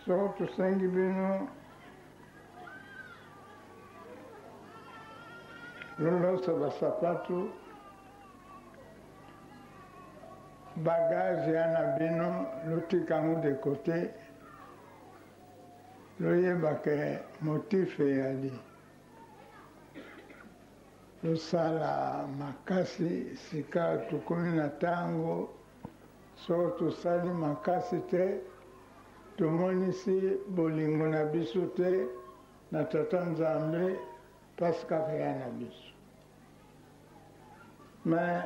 Soko tosengi bino lolosa basapatu, bagage ya na bino lotika yango de cote, loyeba ke motif eyali. Tosala makasi sika tokomi na tango, soko tosali makasi te, tomonisi bolingo na biso te na Tata Nzambe, pasi kaka eya na biso. Mais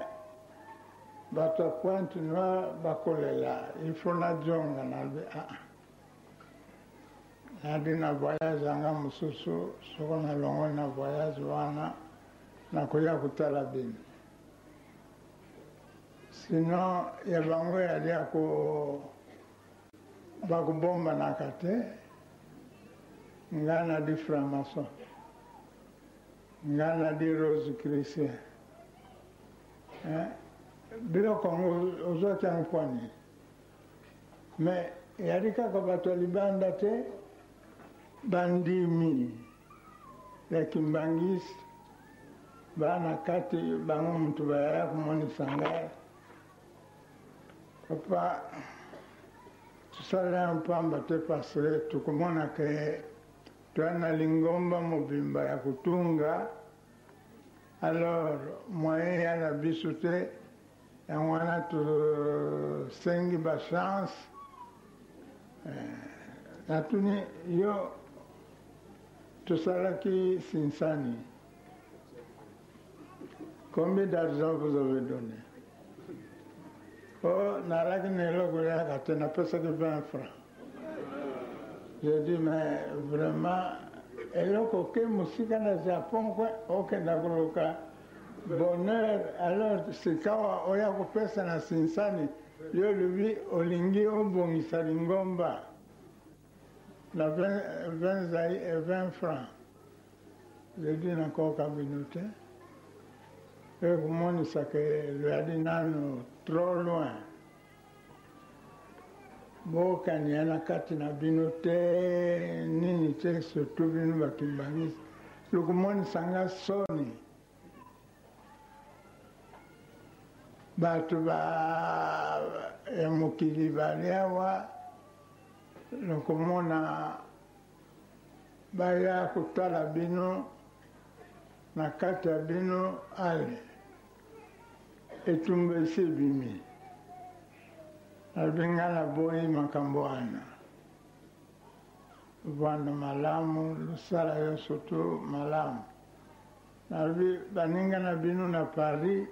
bato ya Pointe Noire bakolela, il faut nazonga, nalobi ah. Nadi na voyage yanga mosusu, soko nalongoli na voyage wana, nakoya kotala bino. Sinon ya bango yali ya ko bakobombanaka te. Nga nadi franc-maçon, nga nadi rosicrucien. Eh, biloko yango ozwaki yango mpo nini? Mais eyali kaka bato ya libanda te, bandimi ya kimbanguiste ba na kati bango mutu bayaya komonisa ngai papa tosala yango pamba te parce que tokomona ke toya na lingomba mobimba ya kotunga alors moyen ya na biso te. Yango wana tosengi ba chance. Natuni yo tosalaki sinsani combien d'argent vous avez donné? Oh, nalaki na eloko yaka te, napesaki 20 francs. J'ai dit mais vraiment eloko oke mosika na Japon kwe okenda koluka Bonheur alors sikawa oya kopesa na sinsani yo olobi olingi obongisa lingomba na 20 francs je dis nakoka bino te ekomonisa ke loyali nanu trop loin bokania na kati na bino te nini te surtout bino bakimbangisi lokomonisa nga soni bato ba ya mokili bali awa lokomona baya kotala bino na kati ya bino ale Etumba esi ebimi. Nalobi ngai naboyi makambo wana. Vanda malamu, losala yonso tu malamu. Nalobi baninga na bino na Paris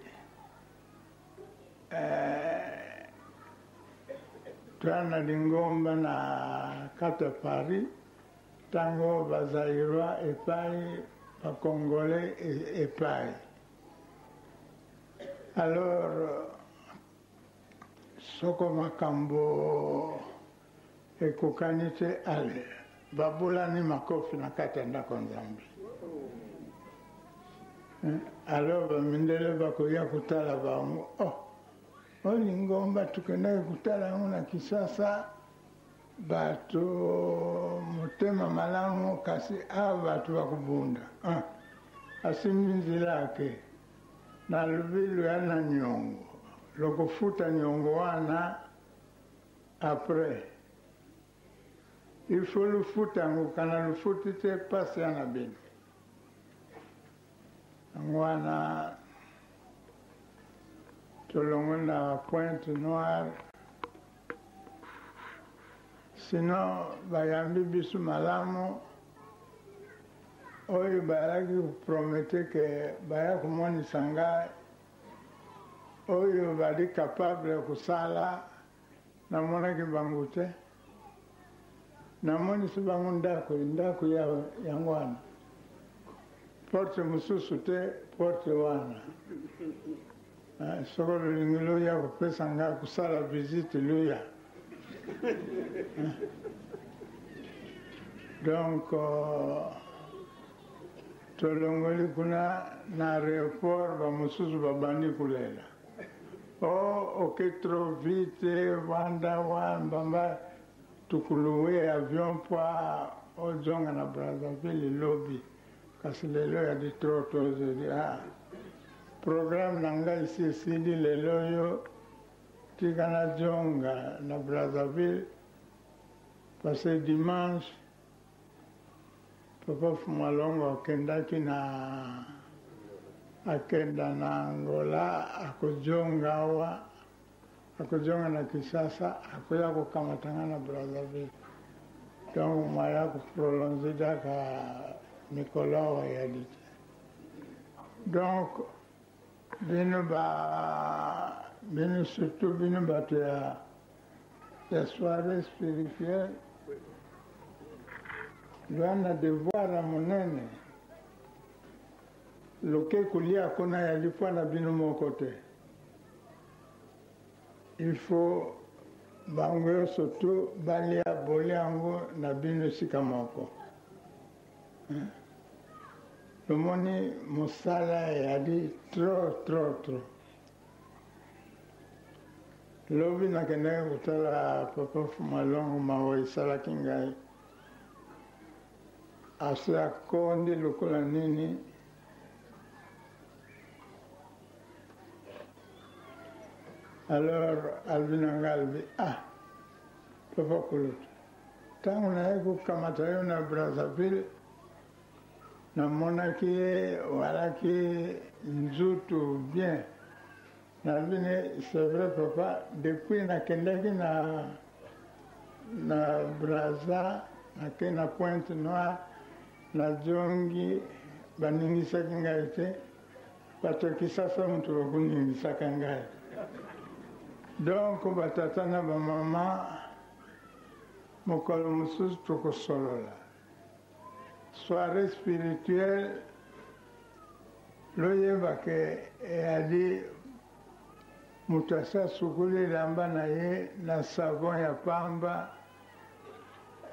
eh, toya na lingomba na kati ya Paris ntango ba Zaïrois epai ba Congolais epai. Alors soko makambo ekokani te ale babulani makofi na kati ya ndako ya Nzambe. Alors bamindele bakoya kotala bango, oh oyo lingomba tokendaki kotala yango na Kinshasa, bato motema malamu, kasi awa bato bakobunda. Ah, asimbi nzela ake nalobi loya na niongo lokofuta niongo wana après il faut lufuta yango kana lufuti te pasi ya na bino yango wana tolongoli na Pointe Noire sinon bayambi biso malamu oyo bayalaki kopromete ke baya komonisa ngai oyo bali capable ya kosala namonaki bango te namonisi bango ndako ndako yango wana porte mosusu te porte wana soko lolingi loya kopesa ngai kosala visite loya donc tolongoli kuna na aéroport bamosusu babandi kolela o oke trop vite vanda wa mbamba. Tokoloue avion mpo ozonga na Brazzaville lobi, kasi lelo ya di trop tôt. Je dis: ah, programme na ngai esi esili lelo oyo, tika nazonga na Brazzaville, parce que dimanche Papa Fumalongo akendaki na akenda na Angola, akozonga awa, akozonga na Kinshasa, akoya kokamata nga na Brazzaville. Donc maya koprolonge kaka mikolo awa eyali te. Donc bino ba bino, surtout bino bato ya soirée spirituelle, wana devoir ya monene loke kolia kuna yali mpo na bino moko te. Il faut bango nyonso tu balia, bolia yango na bino esika moko. Lomoni mosala eyali trop, trop, trop. Lobi nakendaki kotala Papa Fumalongo, mawa esalaki ngai, asi akondi lokola nini. Alors alobi na ngai, alobi: ah, papa kulutu, ntango naye kokamata yo na Brazzaville, namonaki ye walaki nzutu bien. Nalobi ne: c'est vrai papa, depuis nakendaki na Braza, nake na Pointe Noire, nazongi, baningisaki ngai te. Bato ya Kisasa moto bakoningisaka ngai. Donc batata na bamama, mokolo mosusu tokosolola soirée spirituelle. Loyeba ke eyali moto asi asukoli elamba na ye na savon ya pamba,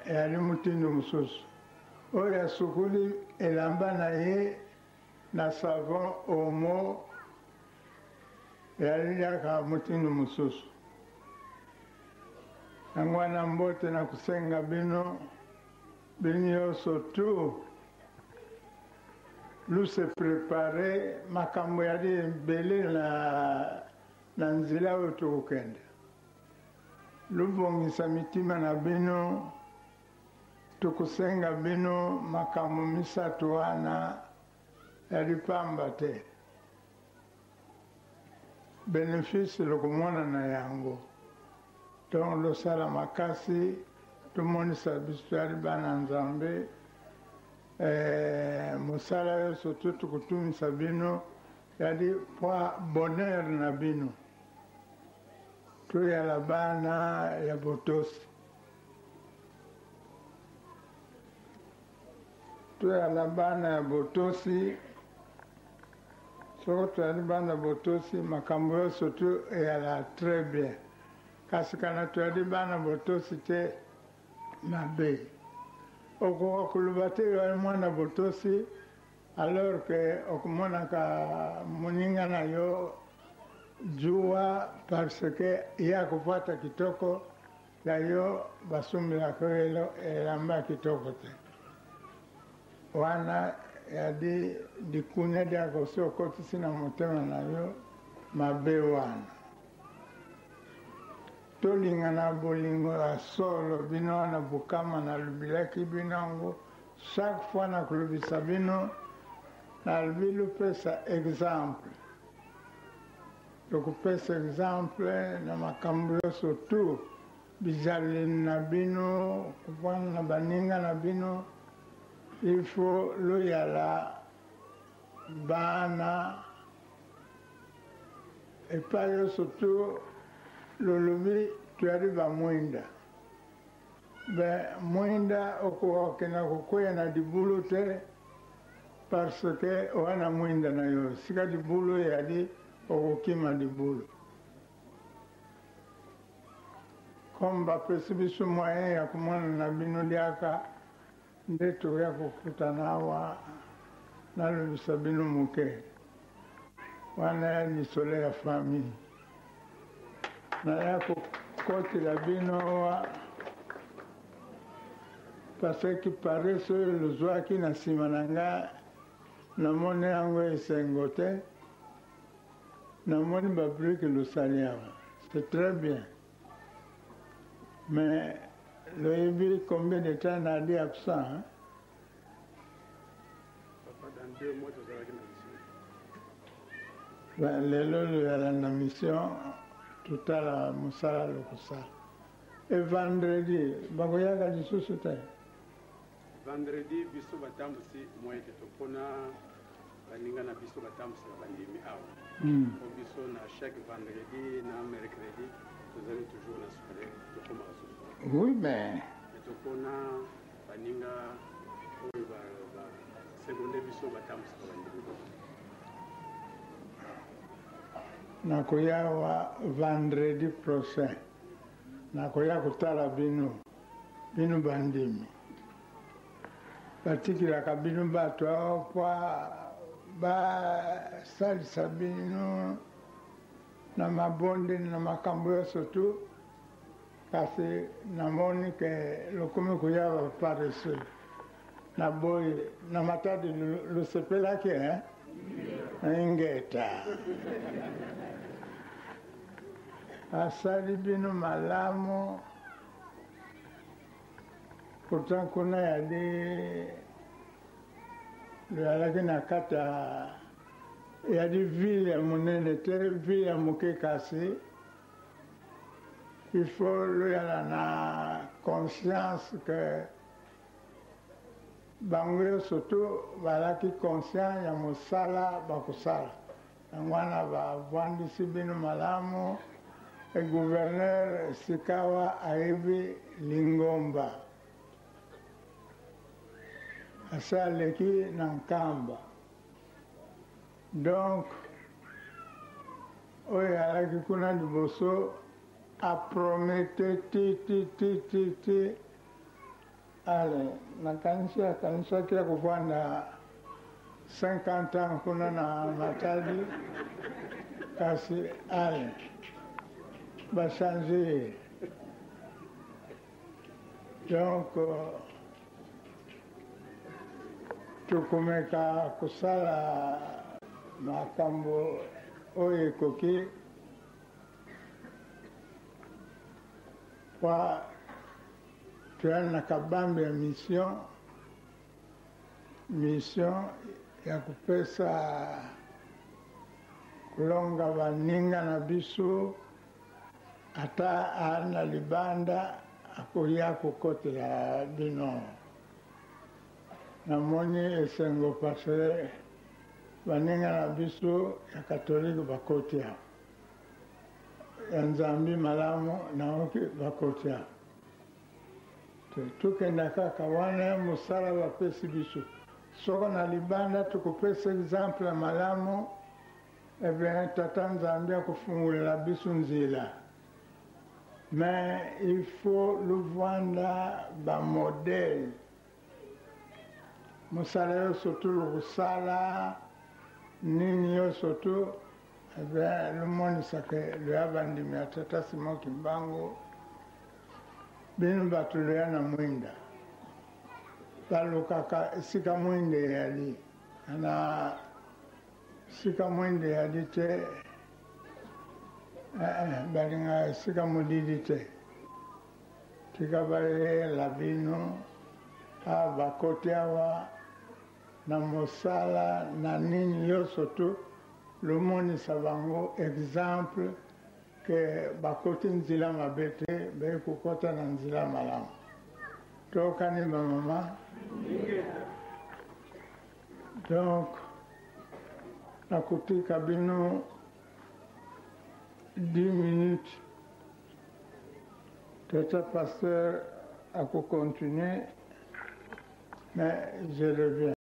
eyali motindo mosusu. Oyo asukoli elamba na ye na savon Omo, eyali kaka motindo mosusu. Yango wana mbote na kosenga bino, bino nyonso tu luse prépare. Makambo yali ebele na nzela oyo tokokende. Lobongisa mitima na bino. Tokosenga bino makambo misato wana yali pamba te. Bénéfice lokomona na yango. Donc losala makasi, tomonisa biso toyali bana Nzambe. Mosala nyonso to tokotumisa bino yali po bonheur na bino. Toyala bana ya botosi, toyala bana ya botosi. Soko toyali bana botosi, makambo nyonso tu eyala très bien. Kasi kana toyali bana botosi te, mabe. Okoka koloba te yoyali mwana botosi alors que okomonaka moninga na yo zuwa parce que ye akopwata kitoko ya yo, basumbelaka yo elamba ya kitoko te. Wana yadi likunya diaka osi okotisi na motema na yo mabe. Wana tolinga na bolingo ya solo. Bino wana bokama, nalobilaki bino yango chaque fois nakolobisa bino, nalobi lopesa exemple. Tokopesa exemple na makambo nyonso tu, bizaleli na bino, kovanda na baninga na bino. Il faut loyala bana epai nyonso tu. Lolobi toyali bamwinda be mwinda, okoka kokenda kokwea na libulu te parce que wana mwinda na yo. Sika libulu eyali, okokima libulu. Comme bapesi biso moyen ya komona na bino liaka nde toya kokutana awa, nalobisa bino moke. Wana ya lisolo ya famille, naya kokotela bino awa. Parce que paresse oyo lozwaki na nsima na nga, namoni yango esengo te. Namoni babrike losali awa, c'est très bien, mais loyebi combien de temps nali absent, hein? Papa, dans 2 mois tozalaki na mission. Lelo loyala na mission, totala mosala lokosala. E vendredi bakoyaka lisusu te? Vendredi, biso batambusi moyen te, topona baninga na biso batambusaka bandimi awa. Po biso na chaque vendredi na mercredi tozali toujours na soirée, tokomaka susu. Oui, mais Mais topona baninga oyo baseconde biso batambusaka bandimi. Nakoya wa vendredi prochain, nakoya kotala bino. Bino bandimi, batikilaka bino bato awa po basalisa bino na mabondeli, na makambo nyonso tu. Kasi namoni ke lokomi koya baparesseux na boye na Matadi. Losepelaki, hein? Ingeta, asali bino malamu. Pourtant kuna yali loyalaki na kati ya yali ville ya monene te, ville ya moke, kasi il faut loyala na conscience ke bango nyonso tu bazalaki conscient ya mosala bakosala. Yango wana bavandisi bino malamu. E gouverneur sikawa ayebi lingomba, asi aleki na Nkamba. Donc oyo alaki kuna liboso apromete ti ti ti ti ti. Ale nakanisi akanisaki ya kovanda 50 ans kuna na Matadi, kasi ale bachange ye. Donc tokomeka kosala makambo oyo ekoki po toyali na kabambe ya mission, mission ya kopesa kolonga baninga na biso. Ata ali na libanda, akoya kokotela bino. Namoni esengo parce baninga na biso ya katolike bakoti awa, ya Nzambi malamu naoki bakoti awa. Tokenda kaka wana mosala bapesi biso. Soko na libanda tokopesa exemple ya malamu, eh bien Tata Nzambe akofungolela biso nzela. Mais il faut lovanda bamodèle mosala nyonso tu lokosala nini nyonso tu, eh bien lomonisaka loya bandimi ya Tata Simon Kimbangu. Bino bato loya na mwinda, balukaka esika mwinda eyali. Na esika mwinda eyali te, balingaka esika molili te. Tika bayela bino awa, bakoti awa na mosala na nini nyonso tu, lomonisa bango exemple ke bakoti nzela mabe te, baye kokɔta na nzela malamu. Tokani bamama. Donc nakotika bino 10 minutes, tata pasteur akocontinue, mais je reviens.